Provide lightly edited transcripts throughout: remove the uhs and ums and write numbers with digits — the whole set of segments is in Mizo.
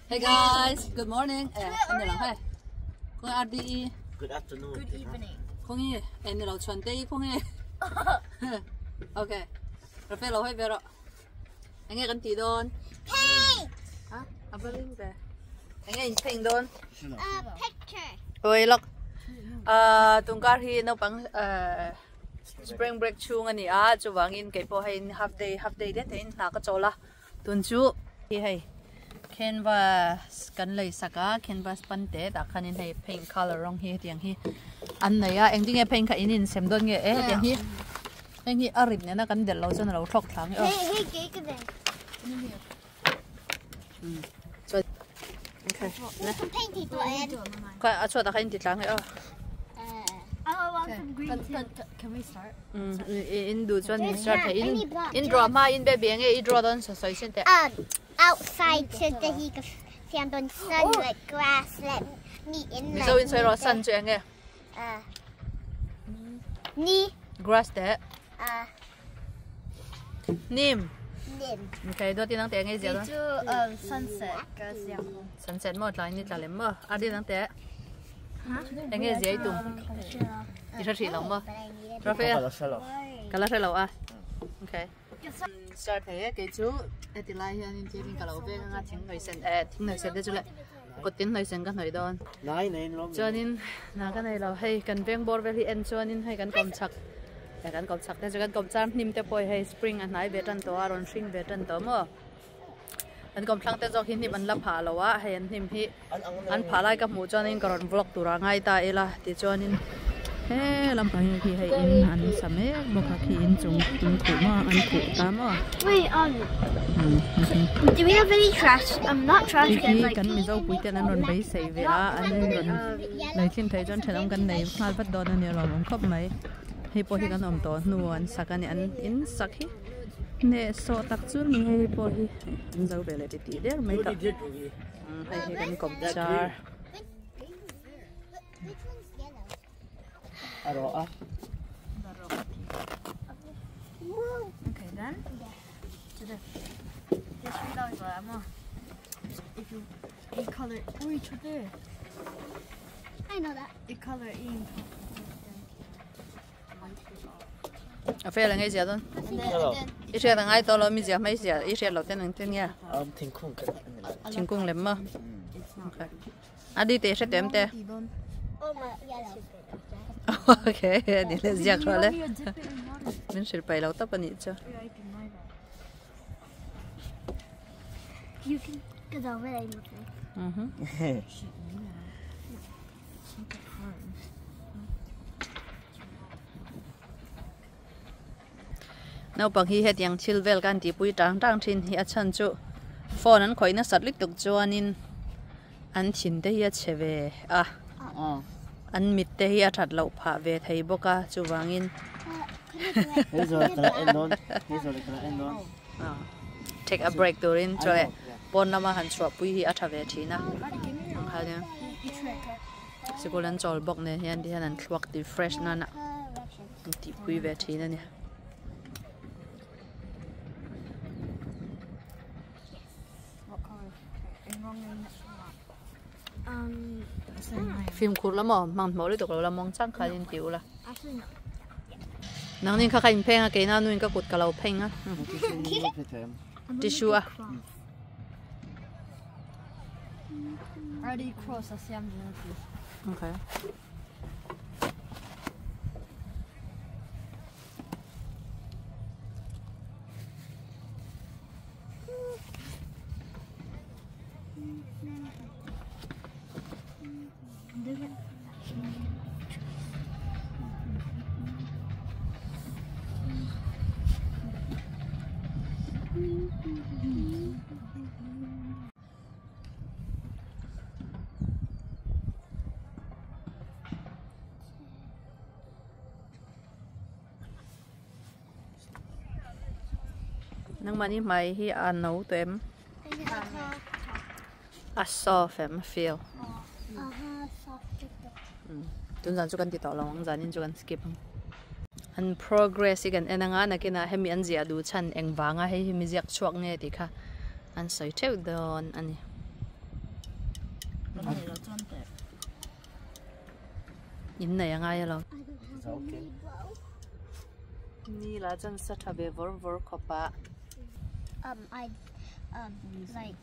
Hey guys, good morning. Eh, anh là hay. Con RDE. Good afternoon. Good evening. Không nghe, anh là chuẩn tây không nghe. Ok. Rafael lo hay về rồi. Anh nghe kan ti don. Paint! Ha? Apa rin be? Anh nghe paint don. A picture. Oi lok. Tungkar hi no pang spring break chung ani a chuwangin kei pawh hei half day half day te tein hna ka chawl a tun chu hi hei canvas kan lei sak a canvas pan te tah khanin hei paint colour rawng hi hetiang hi an nei a engtin nge paint kha in in sem dawn nge e hetiang hi heng hi a rit nena kan delh loh chuan a lo thlawk thla ang e aw. Chuan a chhuatah khan in ti tlang e aw. In duh chuan in start thei in in draw hma in baby enge i draw dawn sawi sin teh. Outside to the he ka siam dawn sun like grass let me in like. Mizo in sawi rawh sun chu enge. Ni. Grass teh. Nim. Nim. Okay, dawt in ang teh ngei zia dawn. Chu sunset ka siam. Sunset maw tlai ni tla lem maw. A din ang teh. Enge zia i tum. I hre hrih lo maw. Rafael. Ka la hre lo a. Okay. Start thei e kei chu heti lai hianin thil in ka lo veng anga thing hnawih sen eh thing hnawih sen te chu le kut tin hnawih sen ka hnawih dawn. Chuanin na ka nei lo hei kan veng bawr vel hi en chuanin hei kan kawm chak eh kan kawm chak te chu kan kawm char hnim te pawh hi hei spring a hnai ve tan tawh a rawn hring ve tan tawh maw an kawm thlang te zawk hi hnim an la phah lo a hei an hnim hi an phah lai ka hmuh chuanin ka rawn vlog tur a ngai ta ila tichuanin he lampang hi khi hei in an sa mek bawk a khi in chung in khuh maw an khuh ta maw Do we have any trash? Um, not trash Khi can khi like. kan Mizo pui ten an rawn beisei ve a an rawn lei thlin theih chuan thenawm kan nei nghal vat dawn a ni a lawmawm khawp mai hei pawh hi kan awm tawh hnu an sak a ni an in sak hi hnehsawh tak chu ni hei pawh hi an zo ve leh titih der mai tawh hei hi kan kawm char. A rawh a. Okay then. To the this read out but if you you color oh each other. I know that. You color in. A fel ang ei zia dawn. I hriat ang ai tawh lo mi zia hmai zia i hriat loh ten ang ten nge. Um thingkung ka Thingkung lem maw. Okay. A di te hre tu em te. Okay ani le ziak rawh le. Min hrilh paih lo tawp anih chu. You can go over there. Mhm. Naupang hi hetiang thil vel kan tihpui tang tang thin hi a chhan chu phone an khawih nasat lutuk chuanin an thin te hi a chhe ve a an mit te hi a that loh phah ve thei bawk a chuvangin take a break turin chaw leh pawn lama han chhuahpui hi a tha ve thin a sikul an chawl bawk nen hian ti hian an thluak ti fresh nana. an tihpui ve thin a ni. Fimkhur la maw hmanhmawh lutuk lo la mawng chang khan in ti ula. Nangnin kha kha in pheng a keina nuin ka kut ka lo pheng a. Tissue a. Okay. Nangmahni hmai hi a no tawh em? A soft em a feel. Tun zan chu kan ti tawh lo ang zanin chu kan skip ang. An progress hi kan en anga nakinah hemi an ziah duh chhan engvanga hei hi mi ziak chhuak nge tih kha an sawi theuh dawn a ni. In nei angai alo. Ni la chan sa tha ve vor vor khopa. I like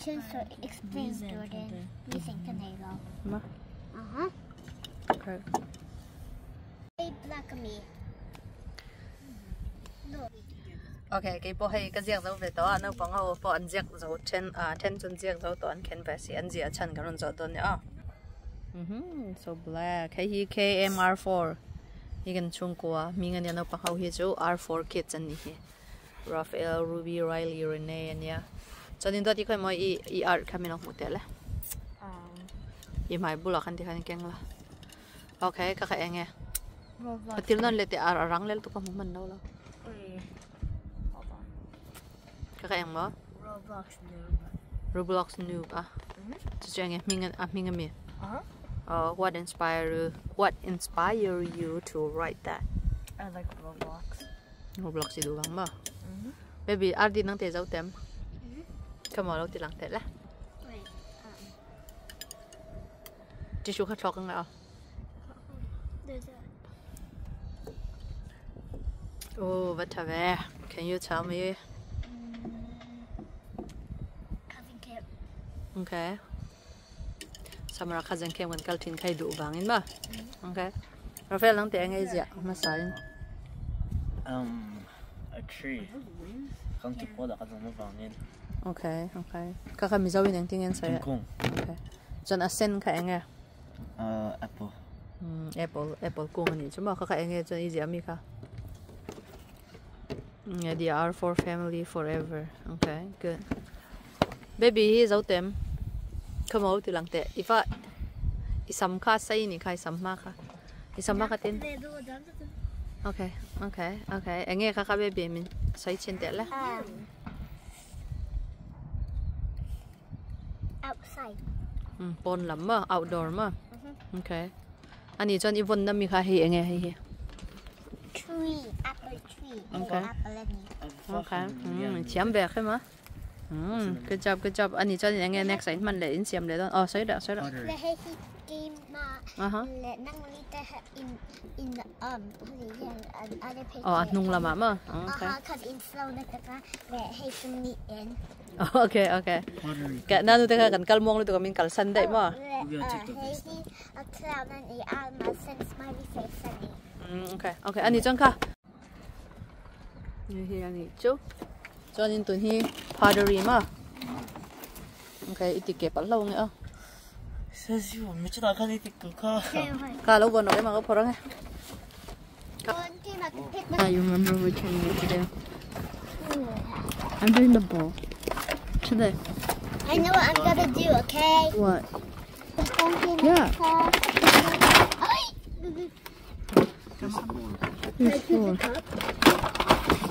just to explain Jordan. We think the name. Ma. Uh-huh. Okay. Black me. Okay, cái bộ hay cái giang dấu về đó nó bằng hậu bộ anh giang dấu trên à trên chân giang dấu đó anh khen về si anh giang chân cái dấu đó nhá. So black. Hey, he KMR4. He can chung qua mình anh nó bằng hậu he chú R4 kids anh hi. Raphael, Ruby, Riley, Renee anh nhá. Cho nên đó thì coi mọi i i art cái mình nó một tệ lẽ. I mai bula khăn thì khăn keng là. Okay, các anh nghe. Patil non lete ar arang lel tu ka mo man đâu lo. Các em mà Roblox noob. Roblox noob à. Cho anh em mình mình. What inspire you to write that? I like Roblox. Roblox thì đủ lắm mà. Baby, Ardi năng thể giấu tem. Come on, đâu thì lăng thể là. Chỉ số khách cho cái nào. Oh, what have I? Can you tell me? Cousin camp. Okay. Samara cousin camp when kaltin kai du bangin ba. Okay. Rafael lang te ngai zia ma sai. A tree. Kang tu po da ka ma bangin. Okay, okay. Ka ka mi zawin ang tingen sai. Okay. Jon asen ka enge. Apple. Apple, apple kung ani chuma ka ka enge jon i zia mi ka. Yeah, the R4 family forever. Okay, good. Baby, he giấu tem. Come out thì lăng tệ. Ifa, isam kha say ni kha isam ma kha. Isam ma kha tin. Okay, okay, okay. Anh nghe kha kha baby mình say trên tệ là. Outside. Bon lắm mà, outdoor mà. Okay. Anh ấy cho Yvonne năm mi kha hi anh nghe hi. Tree, apple tree. Okay. Apple Okay. Chiếm về khi mà. Good job, good job. Anh ấy cho anh nghe next time mình để in xem để đó. Oh, xoay đó, xoay đó. In the Oh, nung lama mà. Okay. Okay, okay. Cái nanu te kan kal mong lu tu min kal san dai mà. Okay, okay. Anh ấy chọn ka. Như anh ấy chú. Cho nên tuần hi pottery mà. Okay, ít kẹp bắt lâu nữa. Cả lâu vừa nói mà có phô nghe. I remember which one to do. I'm doing the ball today. I know what I'm gonna do. Okay. What? Yeah. There's four.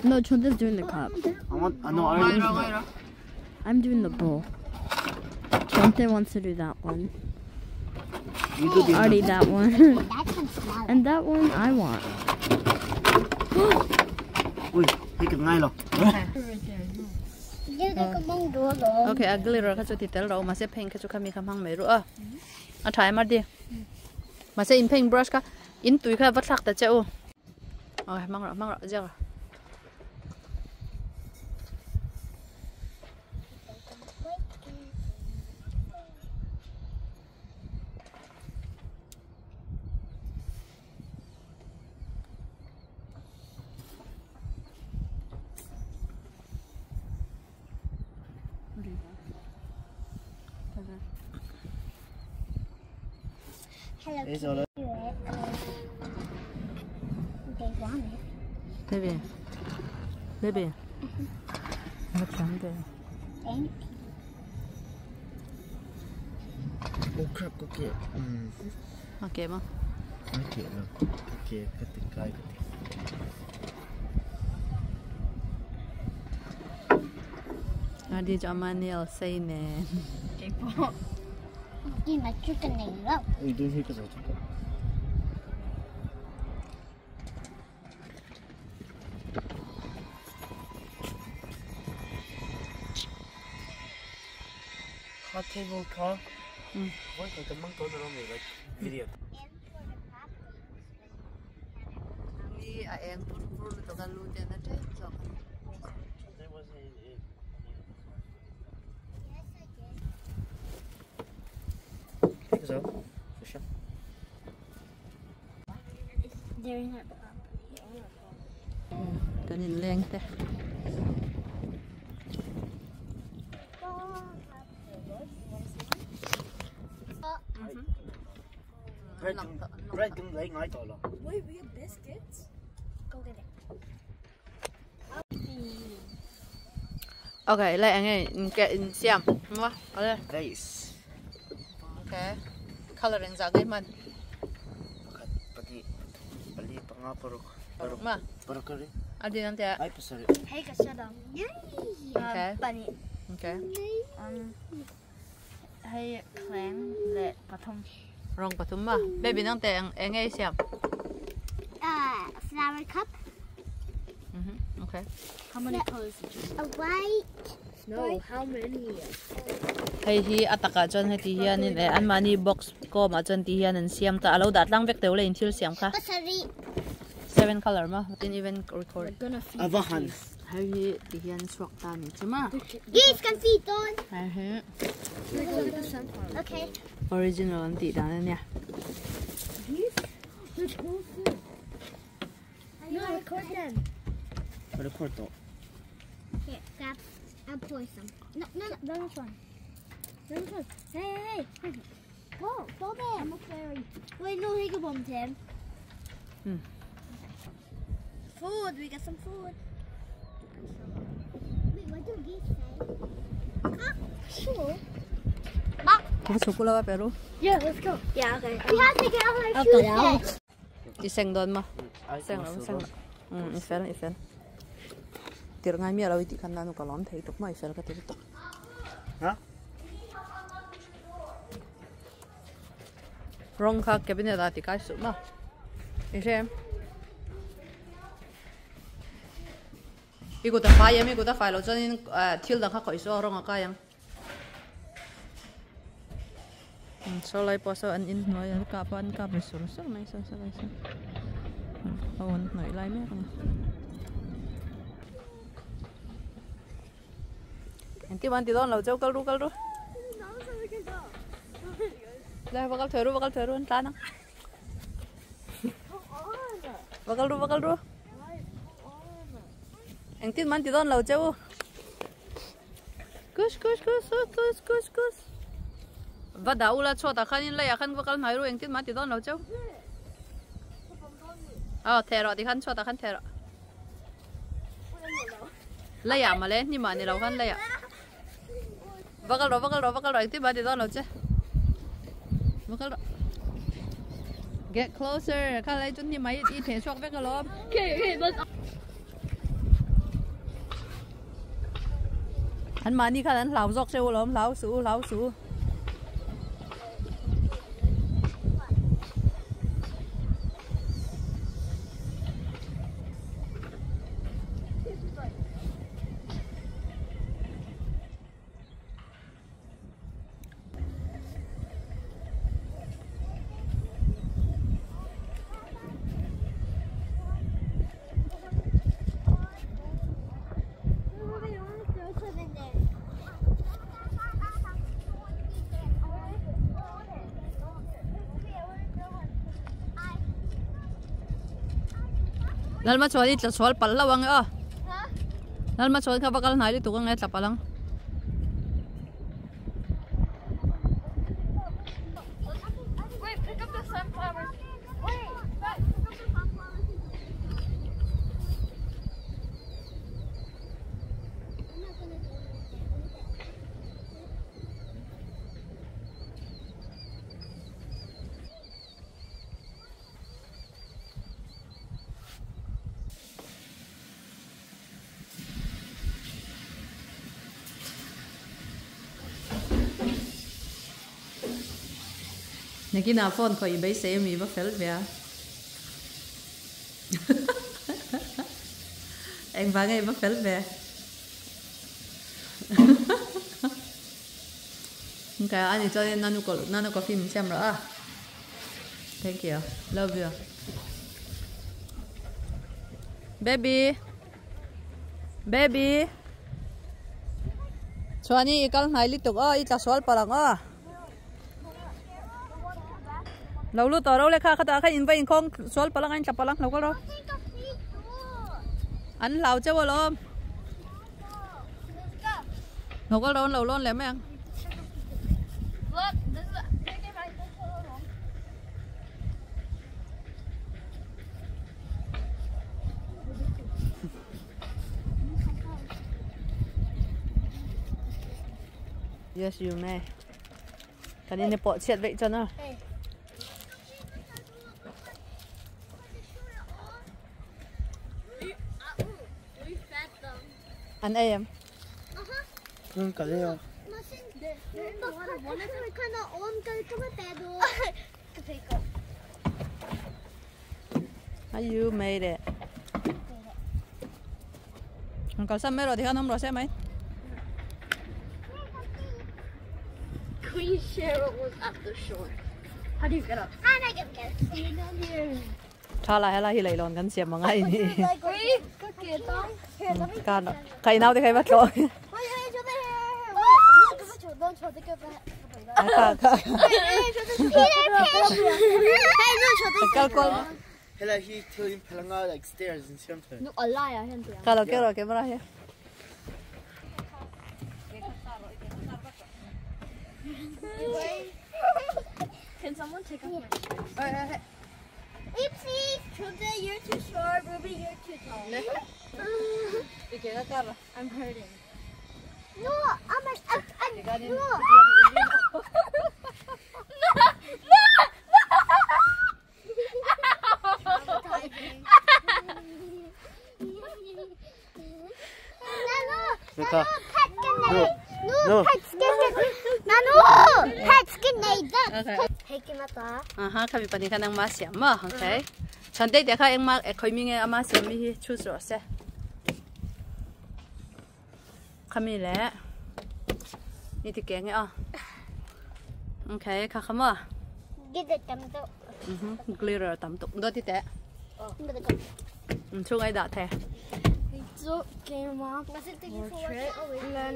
No, Chonta's doing the cup. I know. I'm doing the bowl. Chonta wants to do that one. Already that one. And that one I want. Okay, a glitter ka chu ti tel ro ma se paint ka chu khami kham hang mai ru a. A thai ma di. Ma se in paint brush ka in tui kha vat thak ta che u. Okay, mang ra ja. Hello, Kitty. They want it. Baby, baby. What's on there? Thank you. Oh crap, okay. Okay, ma. Okay, no. Okay, cut the guy. Adi Jamanil say ne. You don't hear because I took it. Hot table car. Video. Ni a eng pur pur lutuk a lu te na tep zawk a ni. Kan in leng te. Bread cũng lấy ngay tỏ lòng. Wait, we have biscuits? Go get it. Okay, lại anh ấy cái xem, đúng không? Okay. Vase. Okay. Coloring za cái man. Pati pali panga paruk. Paruk ma. Paruk ri. Adi nang tia. Ai pasari. Hey, ka shut up. Okay. Bunny. Okay. Hey, clang le pathum. Rong pathum ma. Baby nang te ang ei siam. Flower cup. Okay. How many colors did you? A white. No, how many? Hei hi ataka chuan heti hianin e an mahni box ko ma chuan ti hian an siam ta alo dat lang vek teu le in thil siam kha. Pasari. 7 color ma didn't even record. Avahan. Hei hi ti hian suak ta ni chuma. Yes, can see don. Hei hi. Okay. Original an ti dan ania. No, record them. Record to. Here, grab. I'll pour some. No, no, no. This one. This one. Hey, hey, hey. Go, go there. I'm a fairy. Wait, no, take a bomb, Tim. Food, we got some food. Wait, what do geese say? Ah, sure. Chocolate pero. Yeah, let's go. Yeah, okay. We have to get our shoes. I seng don ma. Seng lo, seng lo. I fel, i fel. Tir ngai mi alo ti khan nanu ka lom thei tok ma i fel ka ti tok. Ha? Rong kha cabinet a ti kai su ma. I sem. I ko ta fa yam i ko ta fa lo chuan in thil dang kha khoi so rong a ka yang. So lai pawh saw an in hnuai an kap a an kap ri sur sur mai saw saw lai saw a awn hnawih lai mek ani. Engtin an ti dawn lo cheu kal ru kal ru. Lai va kal thei ru va kal thei ru an tlan ang. Va kal ru va kal ru. Engtin man ti dawn lo cheu. Kush kush kush kush kush kush. Va da ula cho ta khan in lai a khan va kal hnai ru engtin ma ti dawn lo cheu. Aw the ro ti khan cho ta khan the ro. Lai a ma le ni ma ni lo khan lai a. Va kal ro va kal ro va kal ro engtin ma ti dawn lo che. Va kal ro. Get closer kha lai chun ni mai i the chok vek alom. Okay, okay, let's. An ma ni khan an hlau zawk cheu alom hlau su hlau su. Lalma chuan i tla chhual pal lo ang e aw. Lalma chuan kha va kal hnai lutuk ang e tla palang. Wait, pick up the sunflowers. Wait, pick up the sunflowers. I'm not gonna go there. Nakina phone ko ibay sa mi ba fel via. Eng bangay ba fel via. Okay, ani chuanin nanu nanu coffee min siam rawh a. Thank you. Love you. Baby. Baby. Chuani i kal hnai lituk aw i tla sual palh ang aw. Lo lut tawh ro le kha khatah khan in va inkhawng sual palh ang a in tla palh ang lo kal rawh. An hlau cheu alawm. Lo kal rawh an lo lawn leh mai ang. Yes you may. Kan in pawh chhiat veih chuan a. An ei em? You made it. Kalsam mai rawh tikhan awm rawh se mai. Queen Cheryl was at the shore. How do you get up? Tha lai helai hi leihlawn kan siam ang a ini. Ka ka inau te khai va tlawh. Kal kual. Helai hi thil in phel anga like stairs in siam thei. Ka lo keu rawh camera hi. Can someone take off my shoes? Oopsie! Truda, you're too short. Ruby, you're too tall. I'm hurting. No, I'm a, I'm, I'm, no. No, no, no, pet Nano, pet Okay. Taking up a Aha, kami pani kha nang ma siam ma, okay. Chan te te kha eng ma e khoi mi nge ama siam mi hi choose rawh se. Khami le. Ni ti ke nge a. Okay, kha kha ma. Get it tam to. Glitter tam tuk do ti te. Chung ai da the. Portrait and then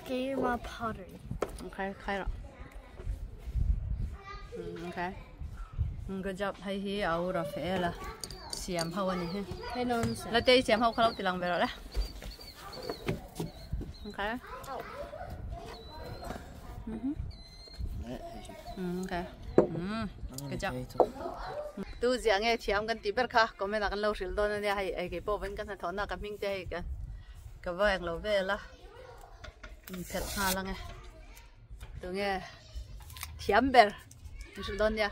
Gamer pottery. Okay, khai rawh. Okay. Good job. Hei hi au Rafaela. Siam ho ani hi. Hey, no, I'm La te siam ho khalo tilang ve rawh le. Okay. Okay. Good job. Tu zia nge thiam kan ti ber kha comment ah kan lo hril dawn ania hei ei kei pawh vawiin ka hnathawh na ka hming te hei ka ka va englo vel a inphelh nghal ang e tunge thiam ber an hril dawn nia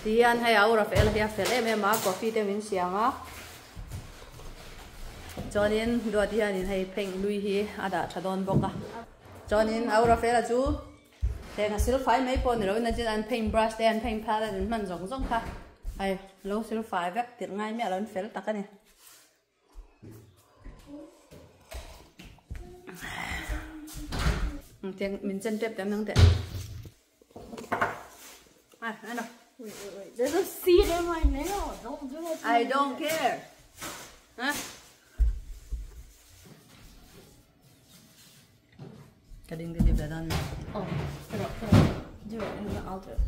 tihian hei a ura fel hi a fel em em a coffee te min siam a chuanin duat hianin hei pheng lui hi a dah tha dawn bawk a chuanin a ura fela chu Heng a silfai mai pawh ni loin a chin an paint brush te an paint palette an hman zawng zawng kha hei lo silfai vek tirh ngai miah lo an fel tak a ni. Min chen tep teh nang teh. Ai, ai nào. Wait, wait, wait. There's a seed in my nail. Don't do that to I me. don't care. Hả? Ka ding ding ding dan. Oh, put it, put it. Do it and then I'll do it.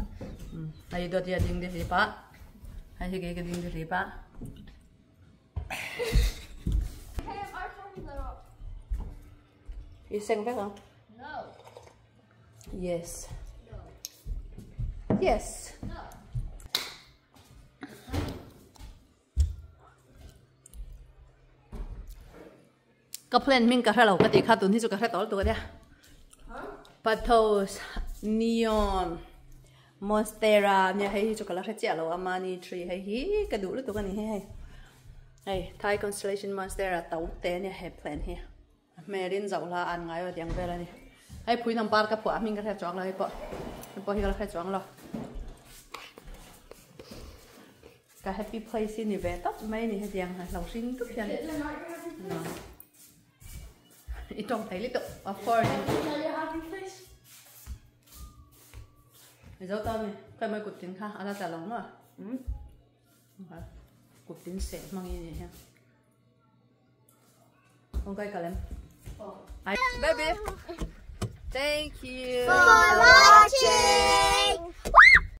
Ai do tia ding ding pa. Ai hi ke ding ding pa. I seng vek ang? No. Yes. No. Yes. No. Ka plan hming ka hre lo ka tih kha tun hi chu ka hre tawh lutuk a nia. Pathos, neon, monstera nia hei hi chu ka la hre chiah lo a money tree hei hi ka duh lutuk a ni hei hei. Hei Thai constellation monstera to te nia he plan hi. A hmelin zoh hla an ngai aw tiang vel a ni. Hei phui nam par ka phuah a hming ka hre chuang lo hei pawh. Hei pawh hi ka la hre chuang lo. Ka happy place hi ni ve tawp mai a ni hetiang ha lo hring dup hian. I tawng thei lutuk of course. Happy face. Mizo ta mi kai mai kut tin kha ala tla lo maw? Kut tin seh hmang in ni hian. Kawng kai kalem. Baby. Thank you For watching.